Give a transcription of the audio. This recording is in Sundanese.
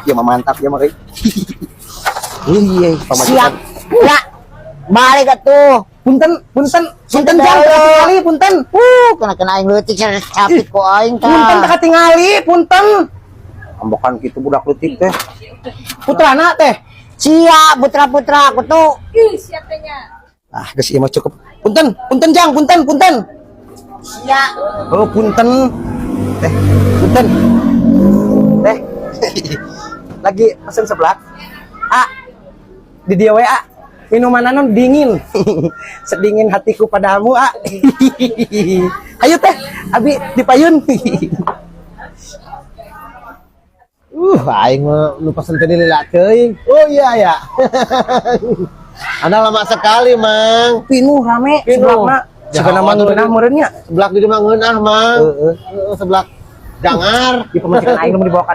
Ya mah mantap ya mah euy. Iya, pamajikan. Siap. Ya. Balik atuh. Punten, punten, punten jang, teu katingali, punten. Kena-kena aing leutik capit ku aing tah. Punten teu katingali, punten. Ambekan kitu budak leutik teh. Putrana teh. Sia putra-putra aku tuh. Ih, siapanya. Ah, geus ieu mah cukup. Punten, punten jang, punten, punten. Sia. Oh, punten. Teh, punten. Teh. Lagi pesen seblak. Ah. Di dia WA. Minuman anu dingin. Sedingin hatiku padamu, ah. Ayo teh, abi dipayun. Aing mah nu pesen tadi lila teuing. Oh iya ya. Anda lama sekali, Mang. Pinuh rame Pinuh. seblakna. Ya, Sigana mah atuh ngeunah meureun nya. Seblak di mah ngeunah, Mang. Heeh. Heeh, seblak jangar. Di pamajikan aing nu dibawa ka